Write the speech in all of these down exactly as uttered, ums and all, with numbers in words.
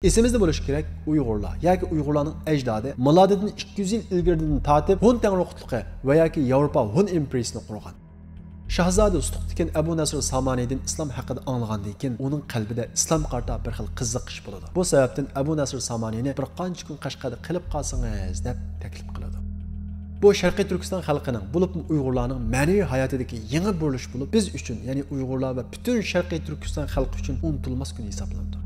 ئېسىمىزدە بولۇشى كېرەك، ئۇيغۇرلار ياكى ئۇيغۇرلارنىڭ ئەجدادى مىلادىدىن ئىككى يۈز يىل ئىلگىرىدىن تارتىپ ھون تەڭرىقۇتلۇقى ۋە ياكى ياۋروپا ھون ئىمپېرىيىسىنى قۇرغان. شاھزادە ئۇستۇقتىكەن ئەبۇ نەسىر سامانىدىن ئىسلام ھەققىدە ئاڭلىغاندىن كېيىن، ئۇنىڭ قەلبىدە ئىسلامغا قارىتا بىر خىل قىزىقىش بولىدۇ. بۇ سەۋەبتىن ئەبۇ نەسىر سامانىنى بىر قانچە كۈن قەشقەردە قېلىپ قالسىڭىز، دەپ تەكلىپ قىلىدۇ. بۇ شەرقىي تۈركىستان خەلقىنىڭ، بولۇپمۇ ئۇيغۇرلارنىڭ مەنىۋى ھاياتىدىكى يېڭى بۇرۇلۇش بولۇپ، بىز ئۈچۈن، يەنى ئۇيغۇرلار ۋە پۈتۈن شەرقىي تۈركىستان خەلقى ئۈچۈن ئۇنتۇلماس كۈن ھېسابلىنىدۇ.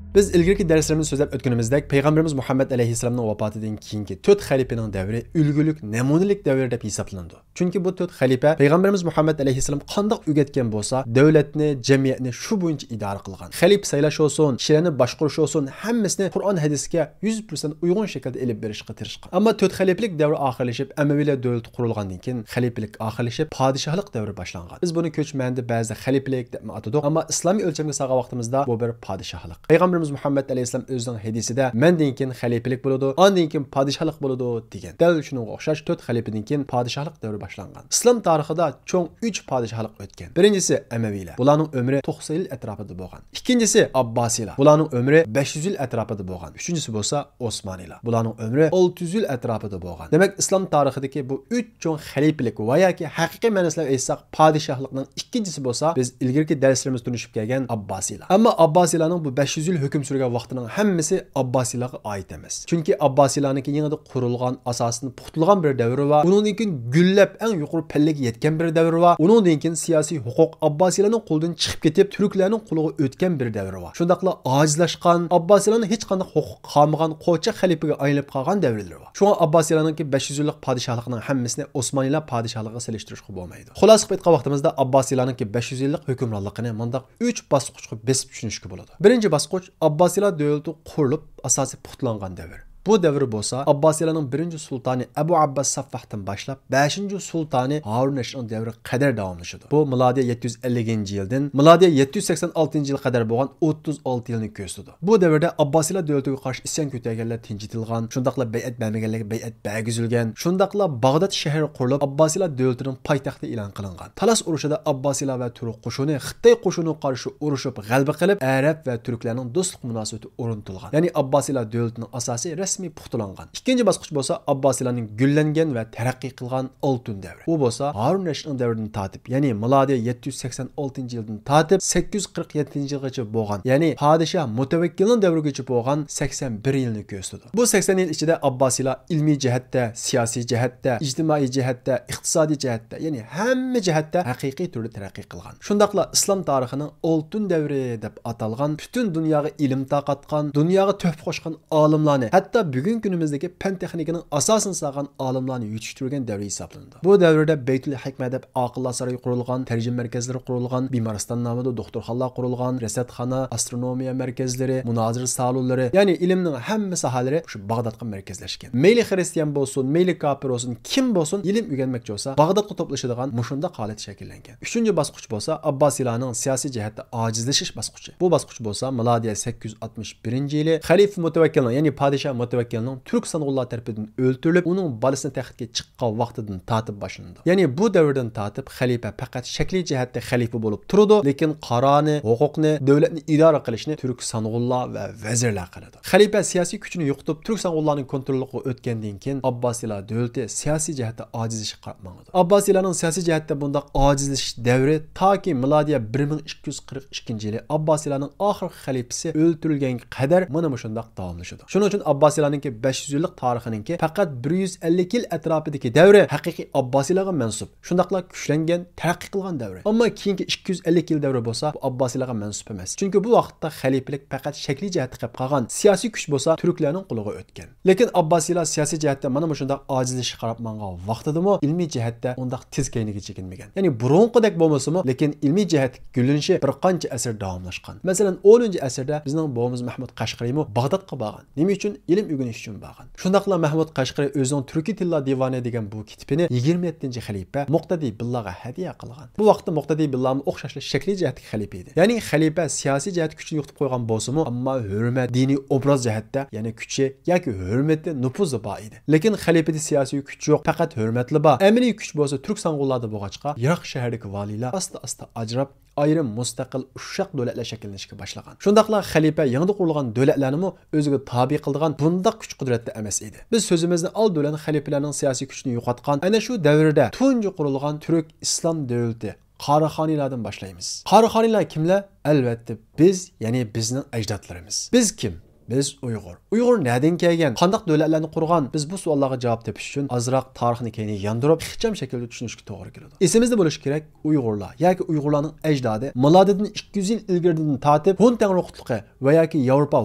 بىز ئىلگىرىكى دەرسلىرىمىزدە سۆزلەپ ئۆتكىنىمىزدەك، پەيغەمبىرىمىز مۇھەممەد ئەلەيھىسسالامنىڭ ۋاپاتىدىن كېيىنكى تۆت خەلىپىنىڭ دەۋرى ئۈلگىلىك، نەمۇنىلىك دەۋر دەپ ھېسابلىنىدۇ. چۈنكى بۇ تۆت خەلىپە پەيغەمبىرىمىز مۇھەممەد ئەلەيھىسسالام قانداق ئۆگەتكەن بولسا، دۆلەتنى، جەمئىيەتنى شۇ بويىچە ئىدارە قىلغان. خەلىپە سايلاش بولسۇن، كىشىلەرنى باشقۇرۇش بولسۇن، ھەممىسىنى قۇرئان ھەدىسكە يۈز پىرسەنت ئۇيغۇن شەكىلدە ئېلىپ بېرىشقا تىرىشقان. ئەمما تۆت خەلىپىلىك دەۋر ئاخىرلىشىپ، ئەمەۋىيلەر دۆلىتى قۇرۇلغاندىن كېيىن، خەلىپىلىك ئاخىرلىشىپ، پادىشاھلىق دەۋرى باشلانغان. بىز بۇنى كۆچمە مەنىدە بەزىدە خەلىپىلىك دەپمۇ ئاتىدۇق، ئەمما ئىسلامىي ئۆلچەمگە سالغان ۋاقتىمىزدا بۇ بىر پادىشاھلىق. پەيغەمبىرىمىز مۇھەممەد ئەلەيھىسسالام ئۆزىنىڭ ھەدىسىدە، مەندىن كېيىن خەلىپىلىك بولىدۇ، ئاندىن كېيىن پادىشاھلىق بولىدۇ، دېگەن. دەل شۇنىڭغا ئوخشاش تۆت خەلىپىدىن كېيىن پادىشاھلىق دەۋرى باشلانغان. ئىسلام تارىخىدا چوڭ ئۈچ پادىشاھلىق ئۆتكەن. بىرىنچىسى ئەمەۋىيلەر. بۇلارنىڭ ئۆمرى توقسان يىل ئەتراپىدا بولغان. ئىككىنچىسى ئابباسىيلار. بۇلارنىڭ ئۆمرى بەش يۈز يىل ئەتراپىدا بولغان. ئۈچىنچىسى بولسا ئوسمانىيلار. بۇلارنىڭ ئۆمرى ئالتە يۈز يىل ئەتراپىدا بولغان. دېمەك، ئىسلام تارىخىدىكى بۇ ئۈچ چوڭ خەلىپىلىك ۋە ياكى ھەقىقىي مەنىسىدە ئېيتساق، پادىشاھلىقنىڭ ئىككىنچىسى بولسا، بىز ئىلگىرىكى دەرسلىرىمىزدە تونۇشۇپ كەلگەن ئابباسىيلار. ئەمما ئابباسىيلارنىڭ بۇ بەش يۈز يىل ھۆكۈم سۈرگەن ۋاقتىنىڭ ھەممىسى ئابباسىيلارغا ئائىت ئەمەس. چۈنكى ئابباسىيلارنىڭكى يېڭىدا قۇرۇلغان، ئاساسىدىن پۇختىلىغان بىر دەۋرى بار. ئۇنىڭدىن كېيىن گۈللەپ ئەڭ يۇقىرى پەللىگە يەتكەن بىر دەۋرى بار. ئۇنىڭدىن كېيىن سىياسىي ھوقۇق ئابباسىيلارنىڭ قولىدىن چىقىپ كېتىپ، تۈركلەرنىڭ قولىغا ئۆتكەن بىر دەۋرى بار. شۇنداقلا ئاجىزلاشقان، ئابباسىيلارنىڭ ھېچقانداق ھوقۇقى قالمىغان قوچاق خەلىپىگە ئايلىنىپ قالغان دەۋرلىرى بار. شۇڭا ئابباسىيلارنىڭكى بەش يۈز يىللىق پادىشاھلىقنىڭ ھەممىسىنى ئوسمانىيلار پادىشاھلىقىغا سېلىشتۇرۇشقا بولمايدۇ. خۇلاسە قىلىپ ئېيتقان ۋاقتىمىزدا، ئابباسىيلارنىڭكى بەش يۈز يىللىق ھۆكۈمرانلىقىنى مۇنداق ئۈچ باسقۇچقا بېسىپ چۈشىنىشكە بولىدۇ. بىرىنچى باسقۇچ، ئابباسىيلار دۆلىتى قۇرۇلۇپ، ئاساسى پۇختىلانغان دەۋر. بۇ دەۋر بولسا ئابباسىيلارنىڭ بىرىنچى سۇلتانى ئەبۇ ئابباس ساففاھتىن باشلاپ، بەشىنچى سۇلتانى ھارۇن رەشىدنىڭ دەۋرىگە قەدەر داۋاملىشىدۇ. بۇ مىلادىيە يەتتە يۈز ئەللىكىنچى يىلدىن مىلادىيە يەتتە يۈز سەكسەن ئالتىنچى يىلغا قەدەر بولغان ئوتتۇز ئالتە يىلنى كۆرسىتىدۇ. بۇ دەۋردە ئابباسىيلار دۆلىتىگە قارشى ئىسيان كۆتەرگەنلەر تىنچىتىلغان، شۇنداقلا بەيئەت بەرمىگەنلەرگە بەيئەت بەرگۈزۈلگەن، شۇنداقلا باغداد شەھىرى قۇرۇلۇپ، ئابباسىيلار دۆلىتىنىڭ پايتەختى ئېلان قىلىنغان. تالاس ئۇرۇشىدا ئابباسىيلار ۋە تۈرك قوشۇنى خىتاي قوشۇنىغا قارشى ئۇرۇشۇپ، غەلىبە قىلىپ، ئەرەب ۋە تۈركلەرنىڭ دوستلۇق مۇناسىۋىتى ئورنىتىلغان. يەنى ئابباسىيلار دۆلىتىنىڭ ئاساسى رەسمىي پۇختىلانغان. ئىككىنچى باسقۇچ بولسا ئابباسىيلارنىڭ گۈللەنگەن ۋە تەرەققىي قىلغان ئالتۇن دەۋرى. ئۇ بولسا ھارۇن رەشىدنىڭ دەۋرىدىن تارتىپ، يەنى مىلادىيە يەتتە يۈز سەكسەن ئالتىنچى يىلدىن تارتىپ سەككىز يۈز قىرىق يەتتىنچى يىلغىچە بولغان، يەنى پادىشاھ مۇتەۋەككىلنىڭ دەۋرىگىچە بولغان سەكسەن بىر يىلنى كۆرسىتىدۇ. بۇ سەكسەن يىل ئىچىدە ئابباسىيلار ئىلمىي جەھەتتە، سىياسىي جەھەتتە، ئىجتىمائىي جەھەتتە، ئىقتىسادىي جەھەتتە، يەنى ھەممە جەھەتتە ھەقىقىي تۈردە تەرەققىي قىلغان. شۇنداقلا ئىسلام تارىخىنىڭ ئالتۇن دەۋرى دەپ ئاتالغان، پۈتۈن دۇنياغا ئىلىم تارقاتقان، دۇنياغا تۆھپە قوشقان ئالىملارنى، ھەتتا بۈگۈنكى كۈنىمىزدىكى پەن تېخنىكىنىڭ ئاساسىنى سالغان ئالىملارنى يېتىشتۈرگەن دەۋر ھېسابلىنىدۇ. بۇ دەۋردە بەيتۇل ھېكمە دەپ ئاقىللار سارىيى قۇرۇلغان، تەرجىمە مەركەزلىرى قۇرۇلغان، بىمارىستان نامىدا دوختۇرخانىلار قۇرۇلغان، رەسەتخانا، ئاسترونومىيە مەركەزلىرى، مۇنازىرە سالونلىرى، يەنى ئىلىمنىڭ ھەممە ساھەلىرى شۇ باغدادقا مەركەزلەشكەن. مەيلى خىرىستىيان بولسۇن، مەيلى كاپىر بولسۇن، كىم بولسۇن، ئىلىم ئۆگەنمەكچى بولسا، باغدادقا توپلىشىدىغان مۇشۇنداق ھالەت شەكىللەنگەن. ئۈچىنچى باسقۇچ بولسا ئابباسىيلارنىڭ سىياسىي جەھەتتە ئاجىزلىشىش باسقۇچى. بۇ باسقۇچ بولسا مىلادىيە سەككىز يۈز ئاتمىش بىرىنچى يىلى خەلىپە مۇتەۋەككىلنىڭ، يەنى پادىشاھ مۇتەۋەككىلنىڭ تۈرك سانغۇنلار تەرىپىدىن ئۆلتۈرۈلۈپ، ئۇنىڭ بالىسىنى تەختكە چىققان ۋاقتىدىن تارتىپ باشلىنىدۇ. يەنى بۇ دەۋردىن تارتىپ خەلىپە پەقەت شەكلىي جەھەتتە خەلىپە بولۇپ تۇرىدۇ، لېكىن قارارنى، ھوقۇقنى، دۆلەتنى ئىدارە قىلىشنى تۈرك سانغۇنلار ۋە ۋەزىرلەر قىلىدۇ. خەلىپە سىياسىي كۈچىنى يوقىتىپ، تۈرك سانغۇنلارنىڭ كونتروللۇقىغا ئۆتكەندىن كېيىن، ئابباسىيلار دۆلىتى سىياسىي جەھەتتە ئاجىزلىشىشقا قاراپ ماڭىدۇ. ئابباسىيلارنىڭ سىياسىي جەھەتتە بۇنداق ئاجىزلىشىش دەۋرى تاكى مىلادىيە بىر مىڭ ئىككى يۈز قىرىق ئىككىنچى يىلى ئابباسىيلارنىڭ ئاخىرقى خەلىپىسى ئۆلتۈرۈلگەنگە قەدەر مانا مۇشۇنداق داۋاملىشىدۇ. شۇنىڭ ئۈچۈن ئابباسىيلارنىڭكى بەش يۈز يىللىق تارىخىنىڭكى پەقەت بىر يۈز ئەللىك يىل ئەتراپىدىكى دەۋرى ھەقىقىي ئابباسىيلارغا مەنسۇپ، شۇنداقلا كۈچلەنگەن، تەرەققىي قىلغان دەۋرى. ئەمما كېيىنكى ئىككى يۈز ئەللىك يىل دەۋرى بولسا بۇ ئابباسىيلارغا مەنسۇپ ئەمەس. چۈنكى بۇ ۋاقىتتا خەلىپىلىك پەقەت شەكلىي جەھەتتە قېلىپ قالغان، سىياسىي كۈچ بولسا تۈركلەرنىڭ قولىغا ئۆتكەن. لېكىن ئابباسىيلار سىياسىي جەھەتتە مانا مۇشۇنداق ئاجىزلىشىشقا قاراپ ماڭغان ۋاقتىدىمۇ ئىلمىي جەھەتتە ئۇنداق تېز كەينىگە چېكىنمىگەن. يەنى بۇرۇنقىدەك بولمىسىمۇ، لېكىن ئىلمىي جەھەتتىكى گۈللىنىشى بىر قانچە ئەسىر داۋاملاشقان. مەسىلەن، ئونىنچى ئەسىردە بىزنىڭ بوۋىمىز مەھمۇد قەشقىرىمۇ باغدادقا بارغان. نېمە ئۈچۈن؟ ئىلىم ئۆگىنىش ئۈچۈن بارغان. شۇنداقلا مەھمۇد قەشقىرى ئۆزىنىڭ تۈركىي تىللار دىۋانى دېگەن بۇ كىتىپىنى يىگىرمە يەتتىنچى خەلىپە مۇقتەدى بىللاغا ھەدىيە قىلغان. بۇ ۋاقىتتا مۇقتەدى بىللامۇ ئوخشاشلا شەكلىي جەھەتتىكى خەلىپە ئىدى. يەنى خەلىپە سىياسىي جەھەتتە كۈچىنى يوقىتىپ قويغان بولسىمۇ، ئەمما ھۆرمەت، دىنىي ئوبراز جەھەتتە، يەنى كۈچى ياكى ھۆرمىتى، نوپۇزى بار ئىدى. لېكىن خەلىپىدە سىياسىي كۈچ يوق، پەقەت ھۆرمەتلا بار. ئەمەلىي كۈچ بولسا تۈرك سانغۇنلاردا بولغاچقا، يىراق شەھەردىكى ۋالىيلار ئاستا-ئاستا ئاجراپ، ئايرىم مۇستەقىل ئۇششاق دۆلەتلەر شەكىللىنىشكە باشلىغان. شۇنداقلا خەلىپە يېڭىدا قۇرۇلغان دۆلەتلەرنىمۇ ئۆزىگە تابىئ قىلىدىغان بۇنداق كۈچ-قۇدرەتتە ئەمەس ئىدى. بىز سۆزىمىزنى ئالدى بىلەن خەلىپىلەرنىڭ سىياسىي كۈچىنى يوقاتقان، ئەنە شۇ دەۋردە تۇنجى قۇرۇلغان تۈرك ئىسلام دۆلىتى قاراخانىيلاردىن باشلايمىز. قاراخانىيلار كىملەر؟ ئەلۋەتتە، بىز، يەنى بىزنىڭ ئەجدادلىرىمىز. بىز كىم؟ بىز ئۇيغۇر. ئۇيغۇر نەدىن كەلگەن؟ قانداق دۆلەتلەرنى قۇرغان؟ بىز بۇ سوئاللارغا جاۋاب تېپىش ئۈچۈن ئازراق تارىخنى كەينىگە ياندۇرۇپ، ئىخچام شەكىلدە چۈشىنىشكە توغرا كېلىدۇ. ئېسىمىزدە بولۇشى كېرەك، ئۇيغۇرلار ياكى ئۇيغۇرلارنىڭ ئەجدادى مىلادىدىن ئىككى يۈز يىل ئىلگىرىدىن تارتىپ ھون تەڭرىقۇتلۇقى ۋە ياكى ياۋروپا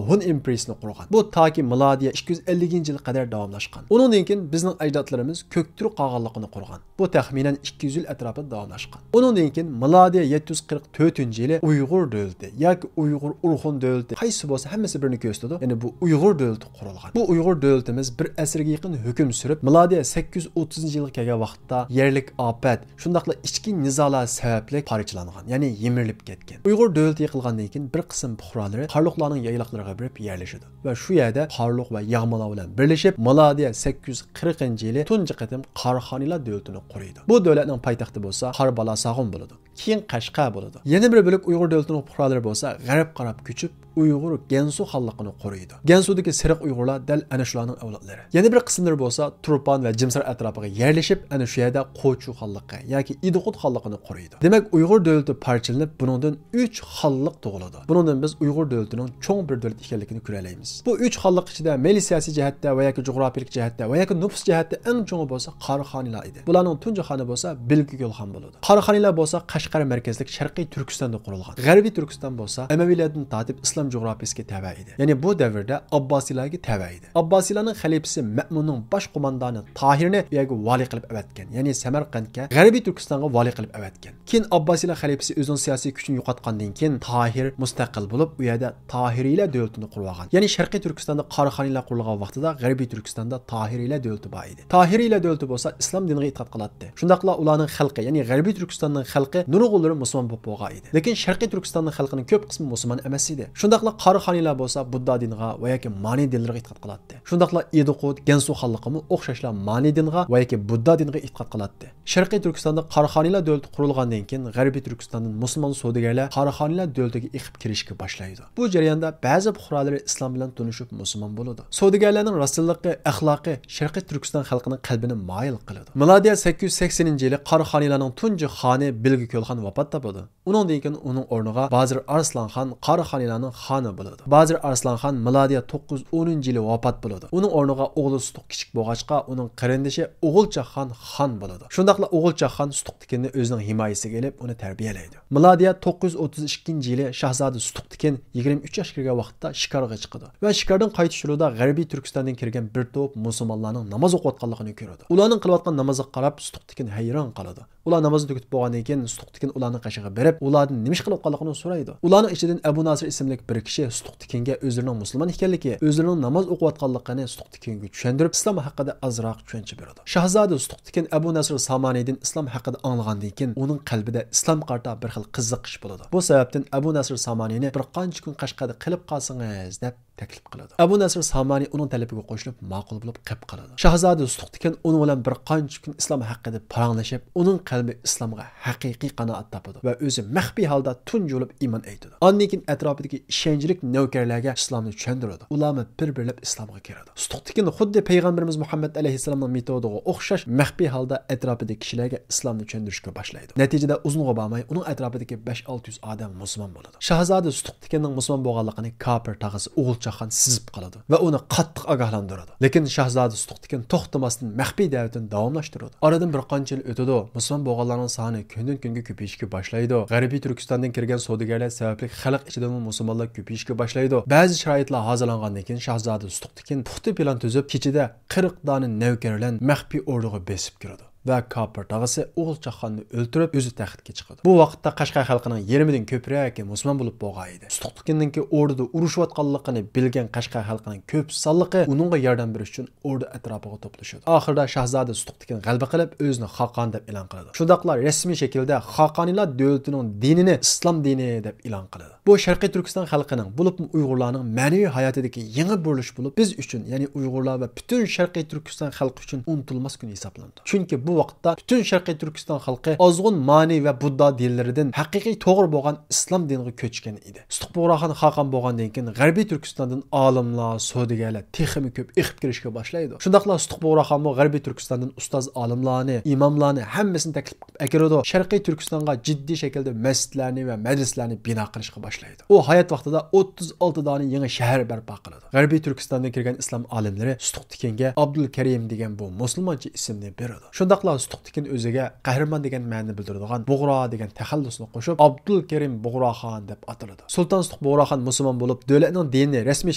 ھون ئىمپېرىيىسىنى قۇرغان. بۇ تاكى مىلادىيە ئىككى يۈز ئەللىكىنچى يىلغا قەدەر داۋاملاشقان. ئۇنىڭدىن كېيىن بىزنىڭ ئەجدادلىرىمىز كۆكتۈرك قاغانلىقىنى قۇرغان. بۇ تەخمىنەن ئىككى يۈز يىل ئەتراپىدا داۋاملاشقان. ئۇنىڭدىن كېيىن مىلادىيە يەتتە يۈز قىرىق تۆتىنچى يىلى ئۇيغۇر دۆلىتى ياكى ئۇيغۇر ئۇرخۇن دۆلىتى، قايسى بولسا ھەممىسى بىرنى كۆرسىتىدۇ. يەنى بۇ ئۇيغۇر دۆلىتى قۇرۇلغان. بۇ ئۇيغۇر دۆلىتىمىز بىر ئەسىرگە يېقىن ھۆكۈم سۈرۈپ، مىلادىيە سەككىز يۈز ئوتتۇزىنچى يىلغا كەلگەن ۋاقىتتا يەرلىك ئاپەت، شۇنداقلا ئىچكى نىزالار سەۋەبلىك پارچىلانغان، يەنى يىمىرىلىپ كەتكەن. ئۇيغۇر دۆلىتى يىقىلغاندىن كېيىن بىر قىسىم پۇقرالىرى قارلۇقلارنىڭ يايلاقلىرىغا بېرىپ يەرلىشىدۇ ۋە شۇ يەردە قارلۇق ۋە ياغمىلار بىلەن بىرلىشىپ، مىلادىيە سەككىز يۈز قىرىقىنچى يىلى تۇنجى قېتىم قاراخانىيلار دۆلىتىنى قۇرۇيدۇ. بۇ دۆلەتنىڭ پايتەختى بولسا قارا بالاساغۇن بولىدۇ. كېيىن قەشقەر بولىدۇ. يەنە بىر بۆلەك ئۇيغۇر دۆلىتىنىڭ پۇقرالىرى بولسا غەرب قاراپ كۆچۈپ، ئۇيغۇر گەنسۇ خانلىقىنى قۇرۇيدۇ. گەنسۇدىكى سېرىق ئۇيغۇرلار دەل ئەنە شۇلارنىڭ ئەۋلادلىرى. يەنە بىر قىسىملىرى بولسا تۇرپان ۋە جىمسار ئەتراپىغا يەرلىشىپ، ئەنە شۇ يەردە قوچۇ خانلىقى ياكى ئىدىقۇت خانلىقىنى قۇرۇيدۇ. دېمەك، ئۇيغۇر دۆلىتى پارچىلىنىپ، بۇنىڭدىن ئۈچ خانلىق تۇغۇلىدۇ. بۇنىڭدىن بىز ئۇيغۇر دۆلىتىنىڭ چوڭ بىر دۆلەت ئىكەنلىكىنى كۆرەلەيمىز. بۇ ئۈچ خانلىق ئىچىدە مەيلى سىياسىي جەھەتتە ۋە ياكى جۇغراپىيىلىك جەھەتتە ۋە ياكى نوپۇس جەھەتتە ئەڭ چوڭى بولسا قاراخانىيلار ئىدى. بۇلارنىڭ تۇنجى خانى بولسا بىلگە كۆل خان بولىدۇ. قاراخانىيلار بولسا قەشقەر مەركەزلىك شەرقىي تۈركىستاندا قۇرۇلغان. غەربىي تۈركىستان بولسا ئەمەۋىيلەردىن تارتىپ ئىسلام جۇغراپىيىسىگە تەۋە ئىدى. يەنى بۇ دەۋردە ئابباسىيلارغا تەۋە ئىدى. ئابباسىيلارنىڭ خەلىپىسى مەمۇننىڭ باش قوماندانى تاھىرنى بۇ يەرگە ۋالىي قىلىپ ئەۋەتكەن. يەنى سەمەرقەنتكە، غەربىي تۈركىستانغا ۋالىي قىلىپ ئەۋەتكەن. كېيىن ئابباسىيلار خەلىپىسى ئۆزىنىڭ سىياسىي كۈچىنى يوقاتقاندىن كېيىن، تاھىر مۇستەقىل بولۇپ، ئۇ يەردە تاھىرىيلار دۆلىتىنى قۇرۇۋالغان. يەنى شەرقىي تۈركىستاندا قاراخانىيلار قۇرۇلغان ۋاقتىدا غەربىي تۈركىستاندا تاھىرىيلار دۆلىتى بار ئىدى. تاھىرىيلار دۆلىتى بولسا ئىسلام دىنىغا ئېتىقاد قىلاتتى. شۇنداقلا ئۇلارنىڭ خەلقى، يەنى غەربىي تۈركىستاننىڭ خەلقى نۇرغۇنلىرى مۇسۇلمان بولۇپ بولغان ئىدى. لېكىن شەرقىي تۈركىستاننىڭ خەلقىنىڭ كۆپ قىسمى مۇسۇلمان ئەمەس ئىدى. شۇنداقلا قاراخانىيلار بولسا بۇددا دىنىغا ۋە ياكى مانى دىنلىرىغا ئېتىقاد قىلاتتى. شۇنداقلا ئىدىقۇت، گەنسۇ خانلىقىمۇ ئوخشاشلا مانى دىنغا ۋە ياكى بۇددا دىنىغا ئېتىقاد قىلاتتى. شەرقىي تۈركىستاندا قاراخانىيلار دۆلىتى قۇرۇلغاندىن كېيىن، غەربىي تۈركىستاندىن مۇسۇلمان سودىگەرلەر قاراخانىيلار دۆلىتىگە ئېقىپ كىرىشكە باشلايدۇ. بۇ جەرياندا بەزى پۇقرالىرى ئىسلام بىلەن تونۇشۇپ مۇسۇلمان بولىدۇ. سودىگەرلەرنىڭ راستىنلىقى، ئەخلاقى شەرقىي تۈركىستان خەلقىنىڭ قەلبىنى مايىل قىلىدۇ. مىلادىيە سەككىز يۈز سەكسىنىنچى يىلى قاراخانىيلارنىڭ تۇنجى خانى بىلگە كۆل خان ۋاپات تاپىدۇ. ئۇنىڭدىن كېيىن ئۇنىڭ ئورنىغا بازىر ئارسلان خان قاراخانىيلارنىڭ خانى بولىدۇ. بازىر ئارسلان خان مىلادىيە توققۇز يۈز ئونىنچى يىلى ۋاپات بولىدۇ. ئۇنىڭ ئورنىغا ئوغلى سۇتۇق كىچىك بولغاچقا، ئۇنىڭ قېرىندىشى ئوغۇلچاق خان خان بولىدۇ. شۇنداقلا ئوغۇلچاق خان سۇتۇق تېكىننى ئۆزىنىڭ ھىمايىسىگە ئېلىپ، ئۇنى تەربىيەلەيدۇ. مىلادىيە توققۇز يۈز ئوتتۇز ئىككىنچى يىلى شاھزادە سۇتۇق تېكىن يىگىرمە ئۈچ ياشقا كىرگەن ۋاقىتتا شىكارغا چىقىدۇ ۋە شىكاردىن قايتىش يولىدا غەربىي تۈركىستاندىن كىرگەن بىر توپ مۇسۇلمانلارنىڭ ناماز ئوقۇۋاتقانلىقىنى كۆرىدۇ. ئۇلارنىڭ قىلىۋاتقان نامىزىغا قاراپ سۇتۇق تېكىن ھەيران قالىدۇ. ئۇلار نامازنى تۈگىتىپ بولغاندىن كېيىن، سۇتۇق تېكىن ئۇلارنىڭ قېشىغا بېرىپ، ئۇلاردىن نېمە ئىش قىلىۋاتقانلىقىنى سورايدۇ. ئۇلارنىڭ ئىچىدىن ئەبۇ ناسىر ئىسىملىك بىر كىشى سۇتۇق تېكىنگە ئۆزلىرىنىڭ مۇسۇلمان ئىكەنلىكى، ئۆزلىرىنىڭ ناماز ئوقۇۋاتقانلىقىنى سۇتۇق تېكىنگە چۈشەندۈرۈپ، ئىسلام ھەققىدە ئازراق چۈشەنچە بېرىدۇ. شاھزادە سۇتۇق تېكىن ئەبۇ نەسىر سامانىدىن ئىسلام ھەققىدە ئاڭلىغاندىن كېيىن، ئۇنىڭ قەلبىدە ئىسلامغا قارىتا بىر خىل قىزىقىش بولىدۇ. بۇ سەۋەبتىن ئەبۇ نەسىر سامانىنى بىر قانچە كۈن قەشقەردە قېلىپ قالسىڭىز، دەپ تەكلىپ قىلىدۇ. ئەبۇ نەسىر سامانى ئۇنىڭ تەلىپىگە قوشۇلۇپ، ماقۇل بولۇپ قېلىپ قالىدۇ. شاھزادە سۇتۇق تېكىن ئۇنىڭ بىلەن بىر قانچە كۈن ئىسلام ھەققىدە پاراڭلىشىپ، ئۇنىڭ قەلبى ئىسلامغا ھەقىقىي قانائەت تاپىدۇ ۋە ئۆزى مەخپىي ھالدا تۇنجى بولۇپ ئىمان ئېيتىدۇ. ئاندىن كېيىن ئەتراپىدىكى ئىشەنچلىك نۆكەرلەرگە ئىسلامنى چۈشەندۈرىدۇ. ئۇلارمۇ بىر-بىرلەپ ئىسلامغا كىرىدۇ. سۇتۇق تېكىن خۇددى پەيغەمبىرىمىز مۇھەممەد ئەلەيھىسسالامنىڭ مېتودىغا ئوخشاش مەخپىي ھالدا ئەتراپىدىكى كىشىلەرگە ئىسلامنى چۈشەندۈرۈشكە باشلايدۇ. نەتىجىدە ئۇزۇنغا بارماي ئۇنىڭ ئەتراپىدىكى بەش-ئالتە يۈز ئادەم مۇسۇلمان بولىدۇ. شاھزادە سۇتۇق تېكىننىڭ مۇسۇلمان بولغانلىقىنى كاپىر تاغىسى ئوغۇلچاق خان سېزىپ قالىدۇ ۋە ئۇنى قاتتىق ئاگاھلاندۇرىدۇ. لېكىن شاھزادە سۇتۇق تېكىن توختىماستىن مەخپىي دەۋىتىنى داۋاملاشتۇرىدۇ. ئارىدىن بىر قانچە يىل ئۆتىدۇ. مۇسۇلمان بولغانلارنىڭ سانى كۈندىن-كۈنگە كۆپىيىشكە باشلايدۇ. غەربىي تۈركىستاندىن كىرگەن سودىگەرلەر سەۋەبلىك خەلق ئىچىدىمۇ مۇسۇلمانلار كۆپىيىشكە باشلايدۇ. بەزى شارائىتلار ھازىرلانغاندىن كېيىن شاھزادە سۇتۇق تېكىن پۇختا پىلان تۈزۈپ، كېچىدە قىرىق دانە نەۋكەر بىلەن مەخپىي ئوردىغا بېسىپ كىرىدۇ. ۋە كاپىر تاغىسى ئوغۇل چاقخاننى ئۆلتۈرۈپ، ئۆزى تەختكە چىقىدۇ. بۇ ۋاقىتتا قەشقەر خەلقىنىڭ يېرىمىدىن كۆپرەكى مۇسۇلمان بولۇپ بولغان ئىدى. سۇتۇقتىكىننىڭكى ئوردىدا ئۇرۇشۇۋاتقانلىقىنى بىلگەن قەشقەر خەلقىنىڭ كۆپ سانلىقى ئۇنىڭغا ياردەم بېرىش ئۈچۈن ئوردا ئەتراپىغا توپلىشىدۇ. ئاخىرىدا شاھزادە سۇتۇقتىكىن غەلىبە قىلىپ، ئۆزىنى خاقان دەپ ئېلان قىلىدۇ. شۇنداقلا رەسمىي شەكىلدە خاقانىيلار دۆلىتىنىڭ دىنىنى ئىسلام دىنى دەپ ئېلان قىلىدۇ. بۇ شەرقىي تۈركىستان خەلقىنىڭ، بولۇپمۇ ئۇيغۇرلارنىڭ مەنىۋى ھاياتىدىكى يېڭى بۇرۇلۇش بولۇپ، بىز ئۈچۈن، يەنى ئۇيغۇرلار ۋە پۈتۈن شەرقىي تۈركىستان خەلقى ئۈچۈن ئۇنتۇلماس كۈن ھېسابلىنىدۇ. چۈنكى بۇ ۋاقىتتا پۈتۈن شەرقىي تۈركىستان خەلقى ئازغۇن مانى ۋە بۇددا دىنلىرىدىن ھەقىقىي توغرا بولغان ئىسلام دىنىغا كۆچكەن ئىدى. سۇتۇق بۇغراخان خاقان بولغاندىن كېيىن، غەربىي تۈركىستاندىن ئالىملار، سودىگەرلەر تېخىمۇ كۆپ ئېقىپ كىرىشكە باشلايدۇ. شۇنداقلا سۇتۇق بۇغراخانمۇ غەربىي تۈركىستاندىن ئۇستاز ئالىملارنى، ئىماملارنى ھەممىسىنى تەكلىپ قىلىپ ئەكىرىدۇ. شەرقىي تۈركىستانغا جىددىي شەكىلدە مەسچىتلەرنى ۋە مەدرىسىلەرنى بىنا قىلىشقا باشلايدۇ. ئۇ ھايات ۋاقتىدا ئوتتۇز ئالتە دانە يېڭى شەھەر بەرپا قىلىدۇ. غەربىي تۈركىستاندىن كىرگەن ئىسلام ئالىملىرى سۇتۇق تىكىنگە ئابدۇلكەرىم دېگەن بۇ مۇسۇلمانچە ئىسىمنى بېرىدۇ. شۇنداقلا سۇتۇق تىكىن ئۆزىگە قەھرىمان دېگەن مەنىنى بىلدۈرىدىغان بۇغرا دېگەن تەخەللۇسنى قوشۇپ، ئابدۇلكەرىم بۇغراخان دەپ ئاتىلىدۇ. سۇلتان سۇتۇق بۇغراخان مۇسۇلمان بولۇپ، دۆلەتنىڭ دىنىنى رەسمىي